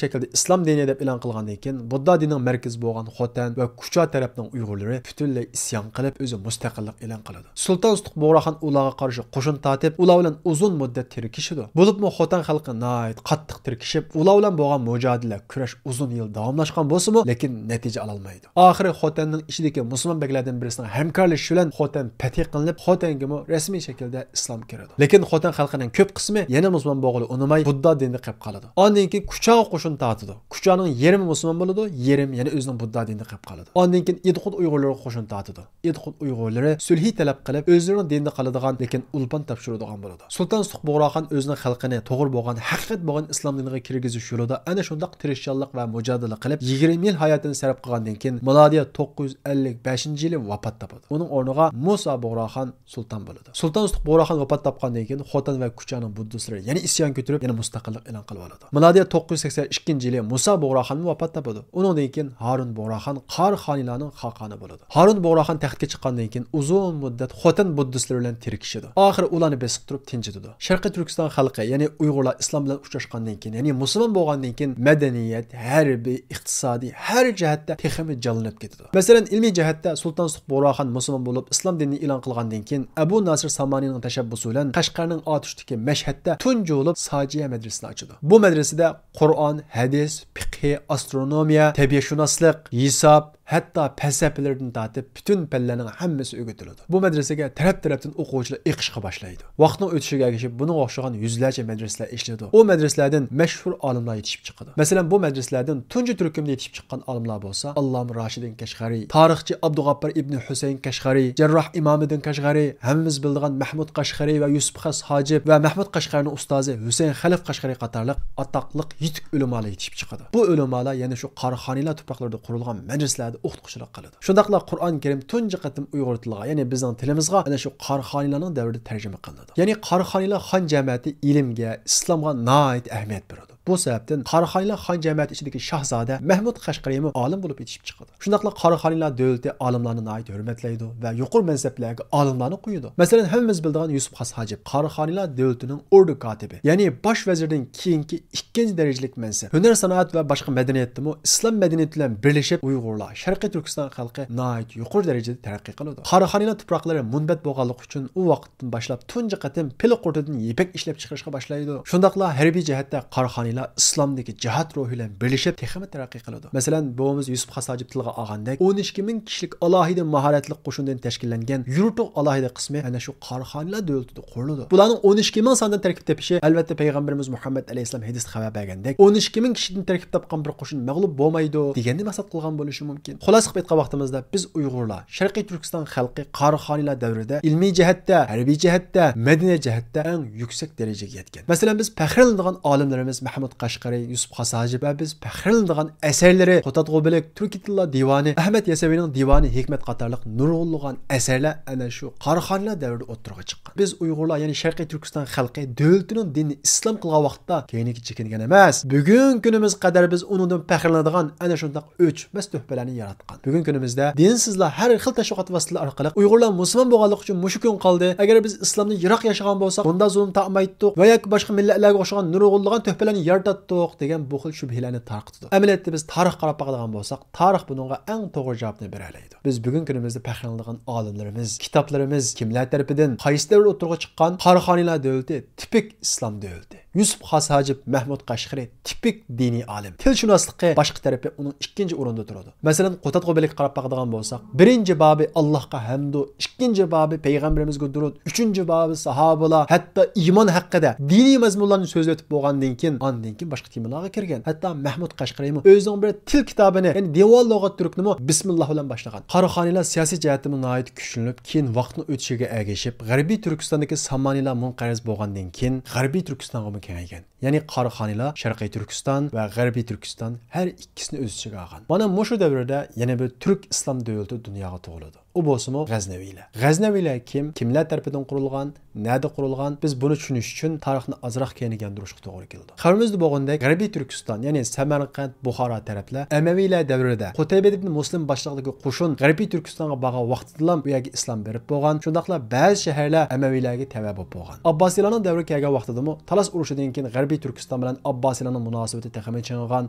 شەكىلدە ئىسلام دىنى دەپ ئېلان قىلغاندىن كېيىن، بۇددا دىنىنىڭ مەركىزى بولغان خوتەن ۋە كۇچا تەرەپنىڭ ئۇيغۇرلىرى پۈتۈنلەي ئىسيان قىلىپ، ئۆزى مۇستەقىللىق ئېلان قىلىدۇ. سۇلتان سۇتۇق بۇغراخان ئۇلارغا قارشى قوشۇن تارتىپ، ئۇلار بىلەن ئۇزۇن مۇددەت تىركىشىدۇ. بولۇپمۇ خوتەن خەلقى ناھايىتى قاتتىق تىركىشىپ، ئۇلار بىلەن بولغان مۇجادىلە، كۈرەش ئۇزۇن يىل داۋاملاشقان بولسىمۇ، لېكىن نەتىجە ئالالمايدۇ. ئاخىرى خوتەننىڭ ئىچىدىكى مۇسۇلمان بەگلەردىن بىرسىنىڭ ھەمكارلىشىشى بىلەن خوتەن پەتھى قىلىنىپ، خوتەنگىمۇ رەسمىي شەكىلدە ئىسلام كىرىدۇ. لېكىن خوتەن خەلقىنىڭ كۆپ قىسمى يەنە مۇسۇلمان بولغىلى ئۇنىماي، بۇددا دىنىدا قېلىپ قالىدۇ. ئاندىن كېيىن كۇچاغا قوشۇن تارتىدۇ. كۇچانىڭ يېرىمى مۇسۇلمان بولىدۇ، يېرىمى يەنە ئۆزىنىڭ بۇددا دىنىدا قېلىپ قالىدۇ. ئاندىن كېيىن ئىدىقۇت ئۇيغۇرلىرىغا قوشۇن تارتىدۇ. ئىدىقۇت ئۇيغۇرلىرى سۈلھى تەلەپ قىلىپ، ئۆزلىرىنىڭ دىنىدا قالىدىغان، لېكىن ئۇلپان تاپشۇرىدىغان بولىدۇ. سۇلتان سۇتۇق بۇغراخان ئۆزىنىڭ خەلقىنى توغرا بولغان، ھەقىقەت بولغان ئىسلام دىنىغا كىرگۈزۈش يولىدا ئەنە شۇنداق تىرىشچانلىق ۋە مۇجادىلە قىلىپ، يىگىرمە يىل ھاياتىنى سەرپ قىلغاندىن كېيىن، مىلادىيە توققۇز يۈز ئەللىك بەشىنچى يىلى ۋاپات تاپىدۇ. ئۇنىڭ ئورنىغا مۇسا بۇغراخان سۇلتان بولىدۇ. سۇلتان سۇتۇق بۇغراخان ۋاپات تاپقاندىن كېيىن، خوتەن ۋە كۇچانىڭ بۇددىستلىرى يەنە ئىسيان كۆتۈرۈپ، يەنە مۇستەقىللىق ئېلان قىلىۋالىدۇ. مىلادىيە توققۇز يۈز سەكسەن ئىككىنچى يىلى مۇسا بۇغراخانمۇ ۋاپات تاپىدۇ. ئۇنىڭدىن كېيىن ھارۇن بۇغراخان قاراخانىيلارنىڭ خاقانى بولىدۇ. ھارۇن بۇغراخان تەختكە چىققاندىن كېيىن ئۇزۇن مۇددەت خوتەن بۇددىستلىرى بىلەن تىركىشىدۇ. ئاخىرى ئۇلارنى بېسىقتۇرۇپ تىنچىتىدۇ. شەرقىي تۈركىستان خەلقى، يەنى ئۇيغۇرلار ئىسلام بىلەن ئۇچراشقاندىن كېيىن، يەنى مۇسۇلمان بولغاندىن كېيىن مەدەنىيەت، ھەربىي، ئىقتىسادىي، ھەر جەھەتتە تېخىمۇ جانلىنىپ كېتىدۇ. مەسىلەن، ئىلمىي جەھەتتە سۇلتان سۇتۇق بۇغراخان مۇسۇلمان بولۇپ، ئىسلام دىنىنى ئېلان قىلغاندىن كېيىن، ئەبۇ ناسىر سامانىنىڭ تەشەببۇسى بىلەن قەشقەرنىڭ ئاتۇشىدىكى مەشھەدتە تۇنجى بولۇپ ساجىيە مەدرىسىنى ئاچىدۇ. بۇ مەدرىسىدە قۇرئان، ھەدىس، پىقھى، ئاسترونومىيە، تەبىئەتشۇناسلىق، ھېساب، ھەتتا پەلسەپىلىرىدىن تارتىپ پۈتۈن پەنلەرنىڭ ھەممىسى ئۆگىتىلىدۇ. بۇ مەدرىسىگە تەرەپ-تەرەپتىن ئوقۇغۇچىلار ئېقىشقا باشلايدۇ. ۋاقىتنىڭ ئۆتۈشىگە ئەگىشىپ بۇنىڭغا ئوخشىغان يۈزلەرچە مەدرىسىلەر ئېچىلىدۇ. ئۇ مەدرىسىلەردىن مەشھۇر ئالىملار يېتىشىپ چىقىدۇ. مەسىلەن، بۇ مەدرىسىلەردىن تۇنجى تۈركۈمدە يېتىشىپ چىققان ئالىملار بولسا، ئاللامە راشىدىن كەشغەرى، تارىخچى ئابدۇغاپپار ئىبنى ھۈسەيىن كەشغەرى، جەرراھ ئىمامىدىن كەشغەرى، ھەممىمىز بىلىدىغان مەھمۇد قەشغەرى ۋە يۈسۈپ خاس ھاجىپ ۋە مەھمۇد قەشغەرىنىڭ ئۇستازى ھۈسەيىن خەلىپ قەشغەرى قاتارلىق ئاتاقلىق يېتىك ئۆلىمالار يېتىشىپ چىقىدۇ. بۇ ئۆلىمالار يەنە شۇ قاراخانىيلار تۇپراقلىرىدا قۇرۇلغان مەدرىسىلەردە ئوقۇتقۇچىلىق قىلىدۇ. شۇنداقلا قۇرئان كەرىم تۇنجى قېتىم ئۇيغۇر تىلىغا، يەنى بىزنىڭ تىلىمىزغا ئەنە شۇ قاراخانىيلارنىڭ دەۋرىدە تەرجىمە قىلىنىدۇ. يەنى قاراخانىيلار خان جەمەتى ئىلىمگە، ئىسلامغا ناھايىتى ئەھمىيەت بېرىدۇ. بۇ سەۋەبتىن قاراخانىيلار خان جەمەتى ئىچىدىكى شاھزادە مەھمۇد قەشقەرىمۇ ئالىم بولۇپ يېتىشىپ چىقىدۇ. شۇنداقلا قاراخانىيلار دۆلىتى ئالىملارنى ناھايىتى ھۆرمەتلەيدۇ ۋە يۇقىرى مەنسەپلەرگە ئالىملارنى قويىدۇ. مەسىلەن، ھەممىمىز بىلىدىغان يۈسۈپ خاس ھاجىپ قاراخانىيلار دۆلىتىنىڭ ئوردا كاتىپى، يەنى باش ۋەزىردىن كېيىنكى ئىككىنچى دەرىجىلىك مەنسەپ. ھۈنەر سانائەت ۋە باشقا مەدەنىيەتتىمۇ ئىسلام مەدەنىيىتى بىلەن بىرلىشىپ، ئۇيغۇرلار، شەرقىي تۈركىستان خەلقى ناھايىتى يۇقىرى دەرىجىدە تەرەققىي قىلىدۇ. قاراخانىيلار تۇپراقلىرى مۇنبەت بولغانلىقى ئۈچۈن ئۇ ۋاقىتتىن باشلاپ تۇنجى قېتىم پىلە قۇرتىدىن يىپەك ئىشلەپ چىقىرىشقا باشلايدۇ. شۇنداقلا ھەربىي جەھەتتە قاراخانىيلار ئىسلامدىكى جىھاد روھى بىلەن بىرلىشىپ تېخىمۇ تەرەققىي قىلىدۇ. مەسىلەن، بوۋىمىز يۈسۈپ خاس ھاجىپ تىلغا ئالغاندەك، ئون ئىككى مىڭ كىشىلىك ئالاھىدە ماھارەتلىك قوشۇندىن تەشكىللەنگەن يۇرتۇغ ئالاھىدە قىسمى ئەنە شۇ قاراخانىيلار دۆلىتىدە قۇرۇلىدۇ. بۇلارنىڭ ئون ئىككى مىڭ ساندىن تەركىب تېپىشى، ئەلۋەتتە، پەيغەمبىرىمىز مۇھەممەد ئەلەيھىسسالام ھەدىستە خەۋەر بەرگەندەك، ئون ئىككى مىڭ كىشىدىن تەركىب تاپقان بىر قوشۇن مەغلۇپ بولمايدۇ دېگەننى مەقسەت قىلغان بولۇشى مۇمكىن. خۇلاسە قىلىپ ئېيتقان ۋاقتىمىزدا، بىز ئۇيغۇرلار شەرقىي تۈركىستان خەلقى قاراخانىيلار دەۋرىدە ئىلمىي جەھەتتە، ھەربىي جەھەتتە، مەدەنىيەت جەھەتتە ئەڭ يۈكسەك دەرىجىگە يەتكەن. مەسىلەن، بىز پەخىرلىنىدىغان ئالىملىرىمىز مەھمۇد قەشقەرى، يۈسۈپ خاس ھاجىپ ۋە بىز پەخىرلىنىدىغان ئەسەرلىرى قۇتادغۇ بىلىك، تۈركىي تىللار دىۋانى، ئەھمەد يەسەۋىنىڭ دىۋانى ھېكمەت قاتارلىق نۇرغۇنلىغان ئەسەرلەر ئەنە شۇ قاراخانىيلار دەۋرىدە ئوتتۇرىغا چىققان. بىز ئۇيغۇرلار، يەنى شەرقىي تۈركىستان خەلقى دۆلىتىنىڭ دىنىنى ئىسلام قىلغان ۋاقىتتا كەينىگە چېكىنگەن ئەمەس. بۈگۈنكى كۈنىمىز قەدەر بىز ئۇنىڭدىن پەخىرلىنىدىغان ئەنە شۇنداق ئۆچمەس تۆھپىلەرنى ياراتقان. بۈگۈنكى كۈنىمىزدە دىنسىزلار ھەر خىل تەشۋىقات ۋاسىتىلىرى ئارقىلىق ئۇيغۇرلار مۇسۇلمان بولغانلىقى ئۈچۈن مۇشۇ كۈن قالدى، ئەگەر بىز ئىسلامدىن يىراق ياشىغان بولساق، بۇنداق زۇلۇم تارتمايتتۇق ۋە ياكى باشقا مىللەتلەرگە ئوخشىغان نۇرغۇنلىغان تۆھپىلەرنى يارىتاتتۇق دېگەن بۇ خىل شۈبھىلەرنى تارقىتىدۇ. ئەمەلىيەتتە بىز تارىخقا قاراپ باقىدىغان بولساق، تارىخ بۇنىڭغا ئەڭ توغرا جاۋابنى بېرەلەيدۇ. بىز بۈگۈنكى كۈنىمىزدە پەخىرلىنىدىغان ئالىملىرىمىز، كىتابلىرىمىز كىملەر تەرىپىدىن، قايسى دەۋردە ئوتتۇرىغا چىققان؟ قاراخانىيلار دۆلىتى تىپىك ئىسلام دۆلىتى. يۈسۈپ خاس ھاجىپ، مەھمۇد قەشقىرى تىپىك دىنىي ئالىم. تىلشۇناسلىقى باشقا تەرىپى ئۇنىڭ ئىككىنچى ئورۇندا تۇرىدۇ. مەسىلەن، قوتادغۇ بىلىككە قاراپ باقىدىغان بولساق، بىرىنچى بابى ئاللاھقا ھەمدۇ، ئىككىنچى بابى پەيغەمبىرىمىزگە دۇرۇت، ئۈچىنچى بابى ساھابىلار، ھەتتا ئىمان ھەققىدە دىنىي مەزمۇنلارنى سۆزلىۋېتىپ بولغاندىن كېيىن، ئاندىن كېيىن باشقا تېمىلارغا كىرگەن. ھەتتا مەھمۇد قەشقىرىمۇ ئۆزىنىڭ بىر تىل كىتابىنى، يەنى دىۋان لۇغەت تۈركنىمۇ بىسمىللا بىلەن باشلىغان. قاراخانىيلار سىياسىي جەھەتتىمۇ ناھايىتى كۈچلىنىپ، كېيىن ۋاقىتنىڭ ئۆتۈشىگە ئەگىشىپ، غەربىي تۈركىستاندىكى سامانىيلار مۇنقەرز بولغاندىن كېيىن، غەربىي تۈركىستانغىمۇ كېڭەيگەن. يەنى قاراخانىيلار شەرقىي تۈركىستان ۋە غەربىي تۈركىستان ھەر ئىككىسىنى ئۆز ئىچىگە ئالغان. مانا مۇشۇ دەۋردە يەنە بىر تۈرك ئىسلام دۆلىتى دۇنياغا تۇغۇلىدۇ. ئۇ بولسىمۇ غەزنەۋىلەر. غەزنەۋىلەر كىم؟ كىملەر تەرىپىدىن قۇرۇلغان؟ نەدە قۇرۇلغان؟ بىز بۇنى چۈشىنىش ئۈچۈن تارىخنى ئازراق كەينىگە ياندۇرۇشقا توغرا كېلىدۇ. خەۋىرىمىزدە بولغىنىدەك، غەربىي تۈركىستان، يەنى سەمەرقەنت، بۇخارا تەرەپلەر ئەمەۋىيلەر دەۋرىدە قۇتەيبە ئىبن مۇسلىم باشلىقىدىكى قوشۇن غەربىي تۈركىستانغا بارغان ۋاقتىدىلا بۇ يەرگە ئىسلام بېرىپ بولغان. شۇنداقلا بەزى شەھەرلەر ئەمەۋىيلەرگە تەۋە بولۇپ بولغان. ئابباسىيلارنىڭ دەۋرى كەلگەن ۋاقتىدىمۇ تالاس ئۇرۇشىدىن كېيىن غەربىي تۈركىستان بىلەن ئابباسىيلارنىڭ مۇناسىۋىتى تېخىمۇ چىڭىغان.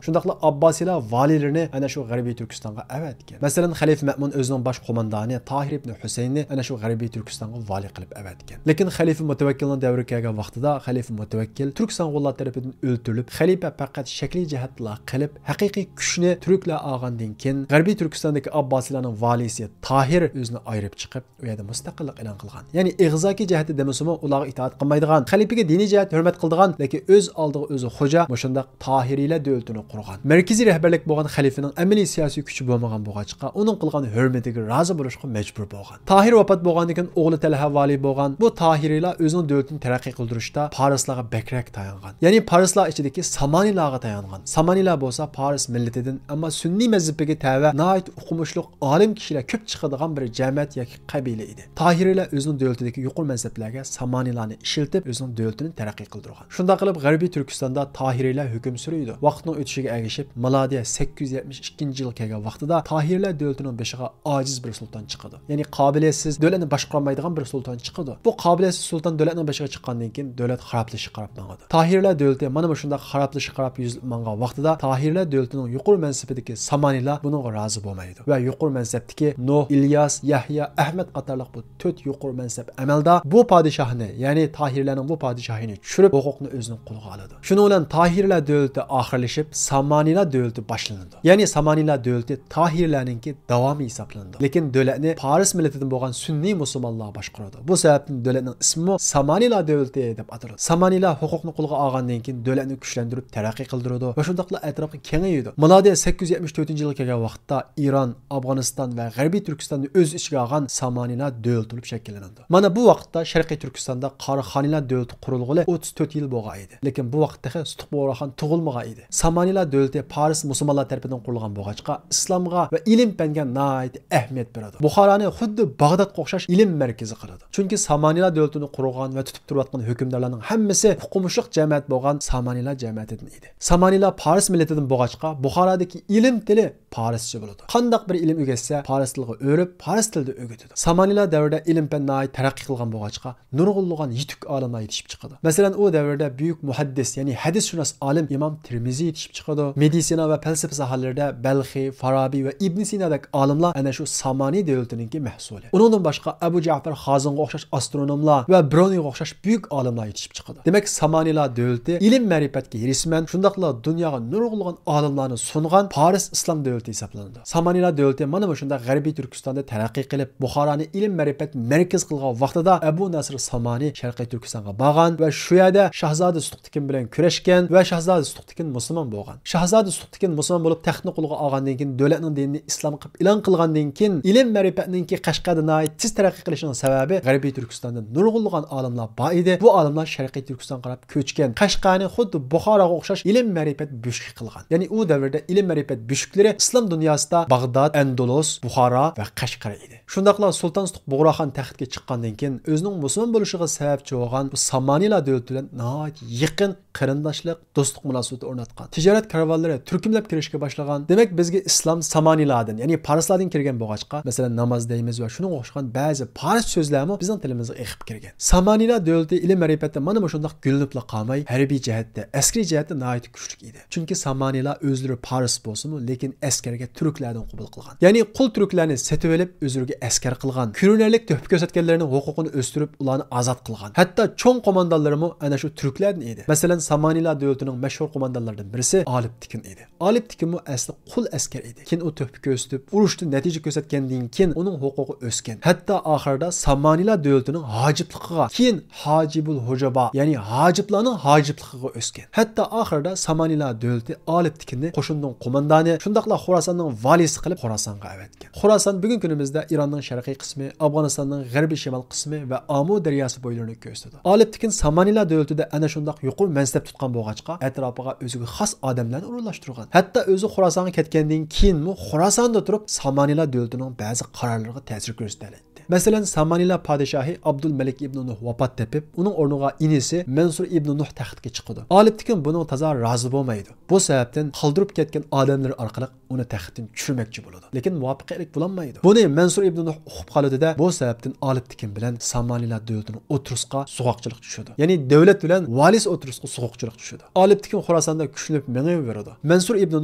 شۇنداقلا ئابباسىيلار ۋالىيلىرىنى ئەنە شۇ غەربىي تۈركىستانغا ئەۋەتكەن. مەسىلەن، خەلىپە مەمۇن ئۆزىنىڭ باش قوماندانى تاھىر ئىبن ھۈسەيننى ئەنە شۇ غەربىي تۈركىستانغا ۋالىي قىلىپ ئەۋەتكەن. لېكىن خەلىپە مۇتەۋەككىلنىڭ دەۋرى كەلگەن ۋاقتىدا خەلىپە مۇتەۋەككىل تۈرك سانغۇنلار تەرىپىدىن ئۆلتۈرۈلۈپ، خەلىپە پەقەت شەكلىي جەھەتتىلا قېلىپ، ھەقىقىي كۈچنى تۈركلەر ئالغاندىن كېيىن، غەربىي تۈركىستاندىكى ئابباسىيلارنىڭ ۋالىيسى تاھىر ئۆزىنى ئايرىپ چىقىپ، ئۇ يەردە مۇستەقىللىق ئېلان قىلغان. يەنى ئېغىزاكى جەھەتتە دېمىسىمۇ، ئۇلارغا ئىتائەت قىلمايدىغان، خەلىپىگە دىنىي جەھەتتە ھۆرمەت قىلىدىغان، لېكىن ئۆز ئالدىغا ئۆزى خوجا، مۇشۇنداق تاھىرىيلەر دۆلىتىنى قۇرغان. مەركىزىي رەھبەرلىك بولغان خەلىپىنىڭ ئەمەلىي سىياسىي كۈچى بولمىغان بولغاچقا، ئۇنىڭ قىلغان ھۆرمىتىگە رازى بولۇشقا مەجبۇر بولغان. تاھىر ۋاپات بولغاندىن كېيىن ئوغلى تەلھە ۋالىي بولغان. بۇ تاھىرىيلار ئۆزىنىڭ دۆلىتىنى تەرەققىي قىلدۇرۇشتا پارسلارغا بەكرەك تايانغان. يەنى پارسلار ئىچىدىكى سامانىيلارغا تايانغان. سامانىيلار بولسا پارس مىللىتىدىن، ئەمما سۈننىي مەزھىپىگە تەۋە ناھايىتى ئوقۇمۇشلۇق ئالىم كىشىلەر كۆپ چىقىدىغان بىر جەمەت ياكى قەبىلە ئىدى. تاھىرىيلار ئۆزىنىڭ دۆلىتىدىكى يۇقىرى مەزھەپلەرگە سامانىيلارنى ئىشلىتىپ، ئۆزىنىڭ دۆلىتىنى تەرەققىي قىلدۇرغان. شۇنداق قىلىپ، غەربىي تۈركىستاندا تاھىرىيلار ھۆكۈم سۈرىدۇ. ۋاقىتنىڭ ئۆتۈشىگە ئەگىشىپ، مىلادىيە سەككىز يۈز يەتمىش ئىككىنچى يىل كەلگەن ۋاقتىدا تاھىرىيلار دۆلىتىنىڭ بېشىغا ئاجىز بىر سۇلتان چىقىدۇ. يەنى قابىلىيەتسىز، دۆلەتنى باشقۇرالمايدىغان بىر سۇلتان چىقىدۇ. بۇ قابىلىيەتسىز سۇلتان دۆلەتنىڭ بېشىغا چىققاندىن كېيىن، دۆلەت خارابلىشىشقا قاراپ ماڭىدۇ. تاھىرىيلار دۆلىتى مانا مۇشۇنداق خارابلىشىشقا قاراپ يۈزلىنىپ ماڭغان ۋاقتىدا، تاھىرىيلار دۆلىتىنىڭ يۇقىرى مەنسىپىدىكى سامانىيلار بۇنىڭغا رازى بولمايدۇ ۋە يۇقىرى مەنسەپتىكى نۇھ، ئىلياس، يەھيا، ئەھمەد قاتارلىق بۇ تۆت يۇقىرى مەنسەپ ئەمەلدار بۇ پادىشاھنى، يەنى تاھىرلارنىڭ بۇ پادىشاھىنى چۈشۈرۈپ، ھوقۇقنى ئۆزىنىڭ قولىغا ئالىدۇ. شۇنىڭ بىلەن تاھىرلار دۆلىتى ئاخىرلىشىپ، سامانىيلار دۆلىتى باشلىنىدۇ. يەنى سامانىيلار دۆلىتى تاھىرلارنىڭكى داۋامى ھېسابلىنىدۇ. لېكىن دۆلەتنى پارس مىللىتىدىن بولغان سۈننىي مۇسۇلمانلار باشقۇرىدۇ. بۇ سەۋەبتىن دۆلەتنىڭ ئىسمىمۇ سامانىيلار دۆلىتى دەپ ئاتىلىدۇ. سامانىيلار ھوقۇقنى قولغا ئالغاندىن كېيىن، دۆلەتنى كۈچلەندۈرۈپ، تەرەققىي قىلدۇرىدۇ ۋە شۇنداقلا ئەتراپقا كېڭىيىدۇ. مىلادىيە سەككىز يۈز يەتمىش تۆتىنچى يىلغا كەلگەن ۋاقىتتا ئىران، ئافغانىستان ۋە غەربىي تۈركىستاننى ئۆز ئىچىگە ئالغان سامانىيلار دۆلىتى بولۇپ شەكىللىنىدۇ. مانا بۇ ۋاقىتتا شەرقىي تۈركىستاندا قاراخانىيلار دۆلىتى قۇرۇلغىلى ئوتتۇز تۆت يىل بولغان ئىدى. لېكىن بۇ ۋاقىت تېخى سۇتۇق بۇغراخان تۇغۇلمىغان ئىدى. سامانىيلار دۆلىتى پارس مۇسۇلمانلار تەرىپىدىن قۇرۇلغان بولغاچقا، ئىسلامغا ۋە ئىلىم پەنگە ناھايىتى ئەھمىيەت بېرىدۇ. بۇخارانى خۇددى باغدادقا ئوخشاش ئىلىم مەركىزى قىلىدۇ. چۈنكى سامانىيلار دۆلىتىنى قۇرغان ۋە تۇتۇپ تۇرۇۋاتقان ھۆكۈمدارلارنىڭ ھەممىسى ئوقۇمۇشلۇق جەمەت بولغان سامانىيلار جەمەتىدىن ئىدى. سامانىيلار پارس مىللىتىدىن بولغاچقا، بۇخارادىكى ئىلىم تىلى پارسچە بولىدۇ. قانداق بىر ئىلىم ئۆگەتسە، پارس تىلىغا ئۆرۈپ، پارس تىلىدا ئۆگىتىدۇ. سامانىيلار دەۋرىدە ئىلىم پەن ناھايىتى تەرەققىي قىلغان بولغاچقا، نۇرغۇنلىغان يېتۈك ئالىملار يېتىشىپ چىقىدۇ. مەسىلەن، ئۇ دەۋردە بۈيۈك مۇھەددىس، يەنى ھەدىسشۇناس ئالىم ئىمام تىرمىزى يېتىشىپ چىقىدۇ. مېدىتسىنا ۋە پەلسەپە ساھەلىرىدە بەلخى، فارابى ۋە ئىبن سىنادەك ئالىملار ئەنە شۇ سامانى دۆلىتىنىڭكى مەھسۇلى. ئۇنىڭدىن باشقا، ئەبۇ جەفەر خازىنغا ئوخشاش ئاسترونوملار ۋە برۇنىيغا ئوخشاش بۈيۈك ئالىملار يېتىشىپ چىقىدۇ. دېمەك، سامانىيلار دۆلىتى ئىلىم-مەرىپەتكە ھېرىسمەن، شۇنداقلا دۇنياغا نۇرغۇنلىغان ئالىملارنى سۇنغان پارس ئىسلام دۆلىتى ھېسابلىنىدۇ. سامانىيلار دۆلىتى مانا مۇشۇنداق غەربىي تۈركىستاندا تەرەققىي قىلىپ، بۇخارانى ئىلىم-مەرىپەت مەركىزى قىلغان ۋاقتىدا، ئەبۇ نەسىر سامانى شەرقىي تۈركىستانغا بارغان ۋە شۇ يەردە شاھزادە سۇتۇقتېكىن بىلەن كۈرەشكەن ۋە شاھزادە سۇتۇقتېكىن مۇسۇلمان بولغان. شاھزادە سۇتۇقتېكىن مۇسۇلمان بولۇپ، تەختنى قولىغا ئالغاندىن كېيىن، دۆلەتنىڭ دىنىنى ئىسلام قىلىپ ئېلان قىلغاندىن كېيىن، ئىلىم-مەرىپەتنىڭكى قەشقەردە ناھايىتى تېز تەرەققىي قىلىشىنىڭ سەۋەبى، غەربىي تۈركىستاندا نۇرغۇنلىغان ئالىملار بار ئىدى. بۇ ئالىملار شەرقىي تۈركىستانغا قاراپ كۆچكەن. قەشقەرنى خۇددى بۇخاراغا ئوخشاش ئىلىم-مەرىپەت بۆشۈكى قىلغان. يەنى ئۇ دەۋردە ئىلىم-مەرىپەت بۆشۈكلىرى ئىسلام دۇنياسىدا باغداد، ئەندۇلۇس، بۇخارا ۋە قەشقەر ئىدى. شۇنداقلا سۇلتان سۇتۇق بۇغراخان تەختكە چىققاندىن كېيىن، ئۆزىنىڭ مۇسۇلمان بولۇشىغا سەۋەبچى بولغان بۇ سامانىيلار دۆلىتى بىلەن ناھايىتى يېقىن قېرىنداشلىق، دوستلۇق مۇناسىۋىتى ئورناتقان. تىجارەت كارۋانلىرى تۈركۈملەپ كىرىشكە باشلىغان. دېمەك، بىزگە ئىسلام سامانىيلاردىن، يەنى پارسلاردىن كىرگەن بولغاچقا، مەسىلەن، ناماز دەيمىز ۋە شۇنىڭغا ئوخشىغان بەزى پارس سۆزلەرمۇ بىزنىڭ تىلىمىزغا ئېقىپ كىرگەن. سامانىيلار دۆلىتى ئىلىم مەرىپەتتە مانا مۇشۇنداق گۈللىنىپلا قالماي، ھەربىي جەھەتتە، ئەسكىرىي جەھەتتە ناھايىتى كۈچلۈك ئىدى. چۈنكى سامانىيلار ئۆزلىرى پارس بولسىمۇ، لېكىن ئەسكەرگە تۈركلەردىن قوبۇل قىلغان. يەنى قۇل تۈركلەرنى سېتىۋېلىپ، ئۆزلىرىگە ئەسكەر قىلغان. كۆرۈنەرلىك تۆھپە كۆرسەتكەنلەرنىڭ ھوقۇقىنى ئۆستۈرۈپ، ئۇلارنى ئازاد قىلغان. ھەتتا چوڭ قوماندانلىرىمۇ ئەنە شۇ تۈركلەردىن ئىدى. مەسىلەن، سامانىيلار دۆلىتىنىڭ مەشھۇر قوماندانلىرىدىن بىرسى ئالىپ تېكىن ئىدى. ئالىپ تېكىنمۇ ئەسلى قۇل ئەسكەر ئىدى. كېيىن ئۇ تۆھپە كۆرسىتىپ، ئۇرۇشتا نەتىجە كۆرسەتكەندىن كېيىن ئۇنىڭ ھوقۇقى ئۆسكەن. ھەتتا ئاخىرىدا سامانىيلار دۆلىتىنىڭ ھاجىپلىقىغا، كېيىن ھاجىبۇل ھوجابا، يەنى ھاجىپلارنىڭ ھاجىپلىقىغا ئۆسكەن. ھەتتا ئاخىرىدا سامانىيلار دۆلىتى ئالىپ تېكىننى قوشۇننىڭ قوماندانى، شۇنداقلا خوراساننىڭ ۋالىسى قىلىپ خوراسانغا ئەۋەتكەن. خوراسان بۈگۈنكى كۈنىمىزدە ئىراننىڭ شەرقىي قىسمى، ئافغانىستاننىڭ غەربىي شىمال قىسمى ۋە ئامۇ دەرياسى بويلىرىنى كۆرسىتىدۇ. ئالىپ تېكىن سامانىيلار دۆلىتىدە ئەنە شۇنداق يۇقىرى مەنسەپ تۇتقان بولغاچقا، ئەتراپىغا ئۆزىگە خاس ئادەملەرنى ئورۇنلاشتۇرغان. ھەتتا ئۆزى خوراسانغا كەتكەندىن كېيىنمۇ خوراساندا تۇرۇپ سامانىيلار دۆلىتىنىڭ بەزى قارارلىرىغا تەسىر كۆرسىتەلەيتتى. مەسىلەن، سامانىيلار پادىشاھى ئابدۇلمەلىك ئىبنى نۇھ ۋاپات تېپىپ، ئۇنىڭ ئورنىغا ئىنىسى مەنسۇر ئىبنى نۇھ تەختكە چىقىدۇ. ئالىپ تېكىن بۇنىڭغا تازا رازى بولمايدۇ. بۇ سەۋەبتىن قالدۇرۇپ كەتكەن ئادەملىرى ئارقىلىق ئۇنى تەختتىن چۈشۈرمەكچى بولىدۇ. لېكىن مۇۋەپپەقىيەتلىك بولالمايدۇ. بۇنى مەنسۇر ئىبنى نۇھ ئۇقۇپ قالىدۇ-دە، بۇ سەۋەبتىن ئالىپ تېكىن بىلەن سامانىيلار دۆلىتىنىڭ ئوتتۇرىسىغا سوغۇقچىلىق چۈشىدۇ. يەنى دۆلەت بىلەن ۋالىس ئوتتۇرىسىغا سوغۇقچىلىق چۈشىدۇ. ئالىپ تېكىن خوراساندا كۈچلىنىپ مېڭىۋېرىدۇ. مەنسۇر ئىبنى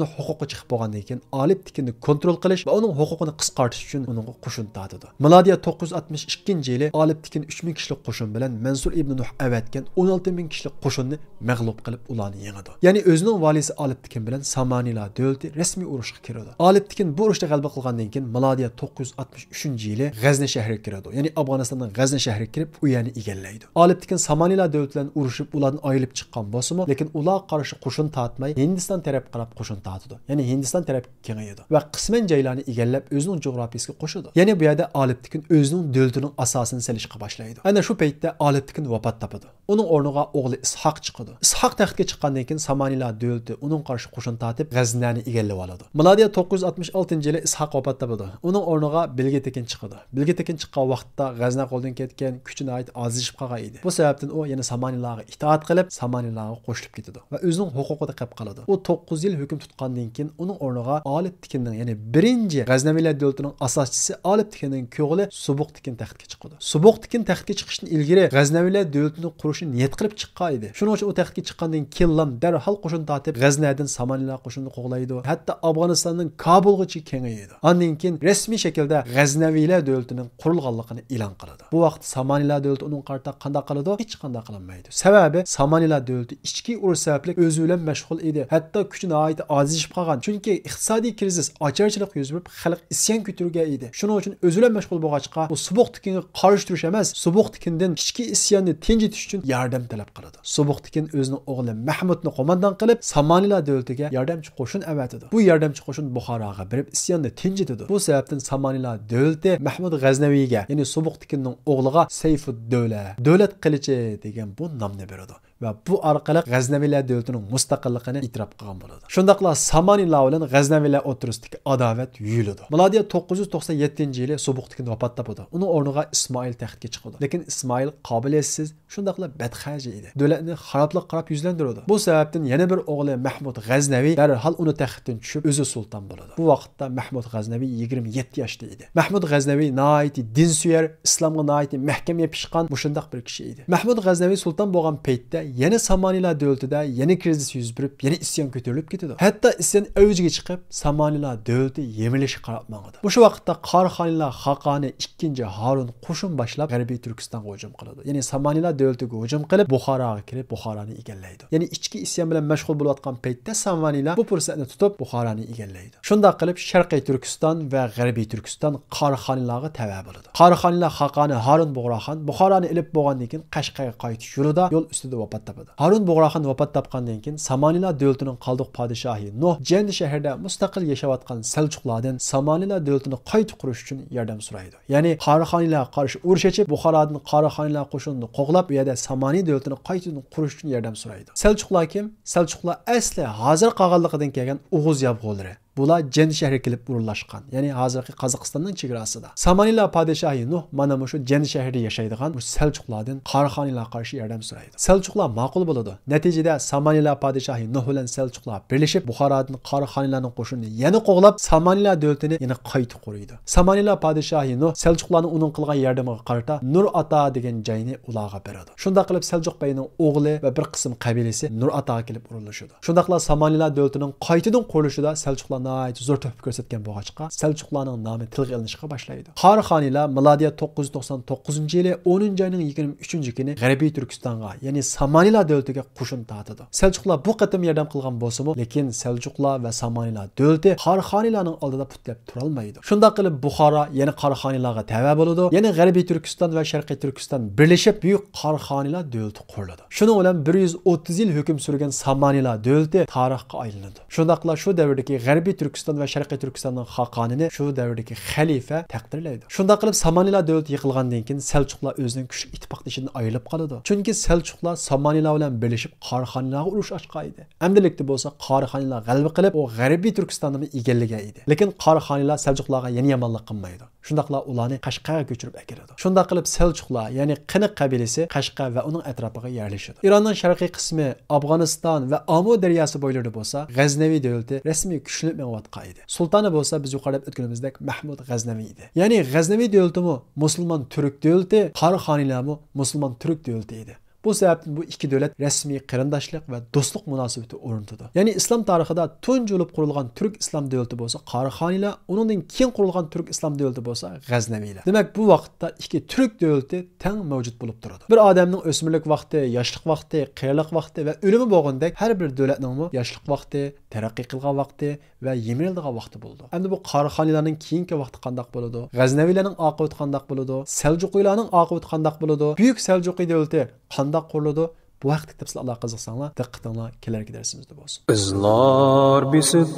نۇھ ھوقۇققا چىقىپ بولغاندىن كېيىن، ئالىپ تېكىننى كونترول قىلىش ۋە ئۇنىڭ ھوقۇقىنى قىسقارتىش ئۈچۈن ئۇنىڭغا قوشۇن تارتىدۇ. مىلادىيە توققۇز يۈز ئاتمىش ئىككىنچى يىلى ئالىپ تېكىن ئۈچ مىڭ كىشىلىك قوشۇن بىلەن مەنسۇر ئىبنى نۇھ ئەۋەتكەن ئون ئالتە مىڭ كىشىلىك قوشۇننى مەغلۇپ قىلىپ، ئۇلارنى يېڭىدۇ. يەنى ئۆزىنىڭ ۋالىسى ئالىپ تېكىن بىلەن سامانىيلار دۆلىتى رەسمىي ئۇرۇشقا كىرىدۇ. ئالىپ تېكىن بۇ ئۇرۇشتا غەلىبە قىلغاندىن كېيىن، مىلادىيە توققۇز يۈز ئاتمىش ئۈچىنچى يىلى غەزنە شەھىرىگە كىرىدۇ. يەنى ئافغانىستاننىڭ غەزنە شەھىرىگە كىرىپ، ئۇ يەرنى ئىگىلەيدۇ. ئالىپ تېكىن سامانىيلار دۆلىتى بىلەن ئۇرۇشۇپ، ئۇلاردىن ئايرىلىپ چىققان بولسىمۇ، لېكىن ئۇلارغا قارشى قوشۇن تارتماي، ھىندىستان تەرەپكە قاراپ قوشۇن تارتىدۇ. يەنى ھىندىستان تەرەپكە كېڭىيىدۇ ۋە قىسمەن جايلارنى ئىگىلەپ، ئۆزىنىڭ جۇغراپىيىسىگە قوشىدۇ. يەنە بۇ يەردە ئالىپ تېكىن ئۆزىنىڭ دۆلىتىنىڭ ئاساسىنى سېلىشقا باشلايدۇ. ئەنە شۇ پەيتتە ئالىپ تېكىن ۋاپات تاپىدۇ. ئۇنىڭ ئورنىغا ئوغلى ئىسھاق چىقىدۇ. ئىسھاق تەختكە چىققاندىن كېيىن، سامانىيلار دۆلىتى ئۇنىڭغا قارشى قوشۇن تارتىپ، غەزنەنى ئىگىلىۋالىدۇ. مىلادىيە توققۇز يۈز ئاتمىش ئالتىنچى يىلى ئىسھاق ۋاپات تاپىدۇ. ئۇنىڭ ئورنىغا بىلگە تېكىن چىقىدۇ. بىلگە تېكىن چىققان ۋاقىتتا غەزنە قولدىن كەتكەن، كۈچى ناھايىتى ئازىيىشىپ قالغان ئىدى. بۇ سەۋەبتىن ئۇ يەنە سامانىيلارغا ئىتائەت قىلىپ، سامانىيلارغا قوشۇلۇپ كېتىدۇ ۋە ئۆزىنىڭ ھوقۇقىدا قېلىپ قالىدۇ. ئۇ توققۇز يىل ھۆكۈم تۇتقاندىن كېيىن، ئۇنىڭ ئورنىغا ئالىپ تېكىننىڭ، يەنى بىرىنچى غەزنەۋىيلەر دۆلىتىنىڭ ئاساسچىسى ئالىپ تېكىننىڭ كۆگىلى سۇبۇق تېكىن تەختكە چىقىدۇ. سۇبۇق تېكىن تەختكە چىقىشتىن ئىلگىرى غەزنەۋىيلەر دۆلىتىنى قۇرۇشنى نىيەت قىلىپ چىققان ئىدى. شۇنىڭ ئۈچۈن ئۇ تەختكە چىققاندىن كېيىنلا دەرھال قوشۇن تارتىپ، غەزنەدىن سامانىيلار قوشۇنىنى قوغلايدۇ. ھەتتا ئافغانىستاننىڭ كابۇلغىچە كېڭىيىدۇ. ئاندىن كېيىن رەسمىي شەكىلدە غەزنەۋىيلەر دۆلىتىنىڭ قۇرۇلغانلىقىنى ئېلان قىلىدۇ. بۇ ۋاقىتتا سامانىيلار دۆلىتى ئۇنىڭغا قارىتا قانداق قىلىدۇ؟ ھېچقانداق قىلالمايدۇ. سەۋەبى، سامانىيلار دۆلىتى ئىچكى ئۇرۇش سەۋەبلىك ئۆزى بىلەن مەشغۇل ئىدى. ھەتتا كۈچى ناھايىتى ئازىيىشىپ قالغان. چۈنكى ئىقتىسادىي كىرىزىس، ئاچارچىلىق يۈز بېرىپ، خەلق ئىسيان كۆتۈرگەن ئىدى. شۇنىڭ ئۈچۈن ئۆزى بىلەن مەشغۇل بولغاچقا، بۇ سۇبۇق تېكىنگە قارشى تۇرۇش ئەمەس، سۇبۇق تېكىندىن ئىچكى ئىسياننى تىنجىتىش ئۈچۈن ياردەم تەلەپ قىلىدۇ. سۇبۇق تېكىن ئۆزىنىڭ ئوغلى مەھمۇدنى قوماندان قىلىپ، سامانىيلار دۆلىتىگە ياردەمچى قوشۇن ئەۋەتىدۇ. بۇ ياردەمچى قوشۇن بۇخاراغا بېرىپ، ئىسياننى تىنجىتىدۇ. بۇ سەۋەبتىن سامانىيلار دۆلىتى مەھمۇد غەزنەۋىگە، يەنى سۇبۇق تېكىننىڭ ئوغلىغا سەيفۇددۆلە، دۆلەت قىلىچى دېگەن بۇ نامنى بېرىدۇ. ۋە بۇ ئارقىلىق غەزنەۋىلەر دۆلىتىنىڭ مۇستەقىللىقىنى ئېتىراپ قىلغان بولىدۇ. شۇنداقلا سامانىلار بىلەن غەزنەۋىلەر ئوتتۇرىسىدىكى ئاداۋەت يۇيۇلىدۇ. مىلادىيە توققۇز يۈز توقسان يەتتىنچى يىلى سۇبۇقتىكىن ۋاپات تاپىدۇ. ئۇنىڭ ئورنىغا ئىسمائىل تەختكە چىقىدۇ. لېكىن ئىسمائىل قابىلىيەتسىز، شۇنداقلا بەتخەجە ئىدى. دۆلەتنى خارابلىققا قاراپ يۈزلەندۈرىدۇ. بۇ سەۋەبتىن يەنە بىر ئوغلى مەھمۇد غەزنەۋى دەرھال ئۇنى تەختتىن چۈشۈپ، ئۆزى سۇلتان بولىدۇ. بۇ ۋاقىتتا مەھمۇد غەزنەۋى يىگىرمە يەتتە ياشتا ئىدى. مەھمۇد غەزنەۋى ناھايىتى دىنسۆيەر، ئىسلامغا ناھايىتى مەھكەم يېپىشقان مۇشۇنداق بىر كىشى ئىدى. مەھمۇد غەزنەۋى سۇلتان بولغان پەيتتە يەنە سامانىلار دۆلىتىدە يەنە كىرىزىس يۈز بېرىپ، يەنە ئىسيان كۆتۈرۈلۈپ كېتىدۇ. ھەتتا ئىسيان ئەۋجىگە چىقىپ، سامانىلار دۆلىتى يېمىلىشكە قاراپ ماڭىدۇ. مۇشۇ ۋاقىتتا قاراخانىيلار خاقانى ئىككىنچى ھارۇن قوشۇن باشلاپ، غەربىي تۈركىستانغا ھۇجۇم قىلىدۇ. يەنى سامانىلار دۆلىتىگە ھۇجۇم قىلىپ، بۇخاراغا كىرىپ، بۇخارانى ئىگىلەيدۇ. يەنى ئىچكى ئىسيان بىلەن مەشغۇل بولۇۋاتقان پەيتتە سامانىلار بۇ پۇرسەتنى تۇتۇپ، بۇخارانى ئىگىلەيدۇ. شۇنداق قىلىپ، شەرقىي تۈركىستان ۋە غەربىي تۈركىستان قاراخانىلارغا تەۋە بولىدۇ. قاراخانىلار خاقانى ھارۇن بۇغراخان بۇخارانى ئېلىپ بولغاندىن كېيىن، قەشقەرگە قايتىش يولىدا يول ئۈستىدە ۋاپات تاپىدۇ. ھارۇن بۇغراخان ۋاپات تاپقاندىن كېيىن، سامانىلار دۆلىتىنىڭ قالدۇق پادىشاھى نۇھ جەندى شەھىرىدە مۇستەقىل ياشاۋاتقان سەلجۇقلاردىن سامانىلار دۆلىتىنى قايتا قۇرۇش ئۈچۈن ياردەم سورايدۇ. يەنى قاراخانىيلارغا قارشى ئۇرۇش ئېچىپ، بۇخارادىن قاراخانىيلار قوشۇنىنى قوغلاپ، ئۇ يەردە سامانى دۆلىتىنى قايتىدىن قۇرۇش ئۈچۈن ياردەم سورايدۇ. سەلجۇقلار كىم؟ سەلجۇقلار ئەسلى ھازىر قاغانلىقىدىن كەلگەن ئوغۇز ياۋغۇلىرى. بۇلار جەن شەھىرىگە كېلىپ ئورۇنلاشقان، يەنى ھازىرقى قازاقىستاننىڭ چېگراسىدا. سامانىلا پادىشاھى نۇھ مانا مۇشۇ جەن شەھىرىدە ياشايدىغان مۇشۇ سەلچۇقلاردىن قاراخانىيلارغا قارشى ياردەم سورايدۇ. سەلچۇقلار ماقۇل بولىدۇ. نەتىجىدە سامانىلا پادىشاھى نۇھ بىلەن سەلچۇقلار بىرلىشىپ، بۇخارادىن قاراخانىيلارنىڭ قوشۇنىنى يەنە قوغلاپ، سامانىلا دۆلىتىنى يەنە قايتا قۇرۇيدۇ. سامانىلا پادىشاھى نۇھ سەلچۇقلارنىڭ ئۇنىڭ قىلغان ياردىمىگە قارىتا نۇر ئاتا دېگەن جاينى ئۇلارغا بېرىدۇ. شۇنداق قىلىپ سەلجۇق بەگنىڭ ئوغلى ۋە بىر قىسىم قەبىلىسى نۇر ئاتاغا كېلىپ ئورۇنلىشىدۇ. شۇنداقلا سامانىلا دۆلىتىنىڭ قايتىدىن قۇرۇلۇشىدا سەلجۇقلار ناھايىتى زور تۆھپە كۆرسەتكەن بولغاچقا، سەلجۇقلارنىڭ نامى تىلغا ئېلىنىشقا باشلايدۇ. قاراخانىيلار مىلادىيە توققۇز يۈز توقسان توققۇزىنچى يىلى ئونىنچى ئاينىڭ يىگىرمە ئۈچىنچى كۈنى غەربىي تۈركىستانغا، يەنى سامانىلا دۆلىتىگە قوشۇن تارتىدۇ. سەلجۇقلار بۇ قېتىم ياردەم قىلغان بولسىمۇ، لېكىن سەلجۇقلار ۋە سامانىلا دۆلىتى قاراخانىيلارنىڭ ئالدىدا پۇت دەپ تۇرالمايدۇ. شۇنداق قىلىپ بۇخارا يەنە قاراخانىيلارغا تەۋە بولىدۇ. يەنە غەربىي تۈركىستان ۋە شەرقىي تۈركىستان بىرلىشىپ بۈيۈك قاراخانىيلار دۆلىتى قۇرۇلىدۇ. شۇنىڭ بىلەن بىر يۈز ئوتتۇز يىل ھۆكۈم سۈرگەن سامانىلا دۆلىتى تارىخقا ئايلىنىدۇ. شۇنداقلا شۇ دەۋردىكى غەربىي تۈركىستان ۋە شەرقىي تۈركىستاننىڭ خاقانىنى شۇ دەۋردىكى خەلىپە تەقدىرلەيدۇ. شۇنداق قىلىپ سامانىلا دۆلىتى يىقىلغاندىن كېيىن سەلچۇقلار ئۆزىنىڭ كۈچلۈك ئىتتىپاقدىشىدىن ئايرىلىپ قالىدۇ. چۈنكى سەلچۇقلار سامانىلا بىلەن بىرلىشىپ قاراخانىيلارغا ئۇرۇش ئاچقان ئىدى. ئەمدىلىكتە بولسا قاراخانىيلار غەلىبە قىلىپ، ئۇ غەربىي تۈركىستاننىمۇ ئىگىلىگەن ئىدى. لېكىن قاراخانىيلار سەلجۇقلارغا يەنە يامانلىق قىلمايدۇ. شۇنداقلا ئۇلارنى قەشقەرگە كۆچۈرۈپ ئەكېلىدۇ. شۇنداق قىلىپ سەلجۇقلار، يەنى قىنىق قەبىلىسى قەشقەر ۋە ئۇنىڭ ئەتراپىغا يەرلىشىدۇ. ئىراننىڭ شەرقىي قىسمى، ئافغانىستان ۋە ئامۇ دەرياسى بويلىرىدا بولسا غەزنەۋى دۆلىتى رەسمىي كۈچلىنىپ مېڭىۋاتقان ئىدى. سۇلتانى بولسا بىز يۇقىرىدا ئۆتكىنىمىزدەك مەھمۇد غەزنەۋى ئىدى. يەنى غەزنەۋى دۆلىتىمۇ مۇسۇلمان تۈرك دۆلىتى، قاراخانىيلارمۇ مۇسۇلمان تۈرك دۆلىتى ئىدى. بۇ سەۋەبتىن بۇ ئىككى دۆلەت رەسمىي قېرىنداشلىق ۋە دوستلۇق مۇناسىۋىتى ئورنىتىدۇ. يەنى ئىسلام تارىخىدا تۇنجى بولۇپ قۇرۇلغان تۈرك ئىسلام دۆلىتى بولسا قاراخانىيلار، ئۇنىڭدىن كېيىن قۇرۇلغان تۈرك ئىسلام دۆلىتى بولسا غەزنەۋىيلەر. دېمەك، بۇ ۋاقىتتا ئىككى تۈرك دۆلىتى تەڭ مەۋجۇت بولۇپ تۇرىدۇ. بىر ئادەمنىڭ ئۆسمۈرلۈك ۋاقتى، ياشلىق ۋاقتى، قېرىلىق ۋاقتى ۋە ئۆلۈمى بولغىنىدەك، ھەر بىر دۆلەتنىڭمۇ ياشلىق ۋاقتى، تەرەققىي قىلغان ۋاقتى ۋە يىمىرىلىدىغان ۋاقتى بولىدۇ. ئەمدى بۇ قاراخانىيلارنىڭ كېيىنكى ۋاقتى قانداق بولىدۇ؟ غەزنەۋىيلەرنىڭ ئاقىۋىتى قانداق بولىدۇ؟ سەلجۇقىيلارنىڭ ئاقىۋىتى قانداق بولىدۇ؟ بۈيۈك سەلجۇقىي دۆلىتى قانداق قۇرۇلىدۇ؟ بۇ ھەقتە تەپسىلىي ئالاقە قىزىقساڭلار، دىققىتىڭلار كېلەركى دەرسىمىزدە بولسۇن. ئىزلار بېسىپ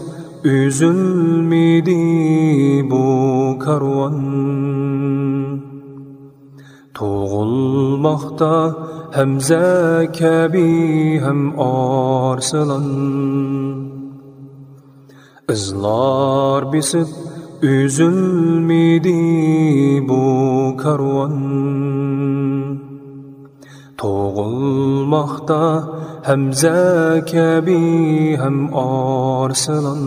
ئۈزۈلمىدى بۇ كارۋان. تۇغۇلماقتا ھەمزە كەبى ھەم ئارسلان. ئىزلار بېسىپ ئۈزۈلمىدى بۇ كارۋان. تۇغۇلماقتا ھەمزە كەبى ھەم ئارسلان.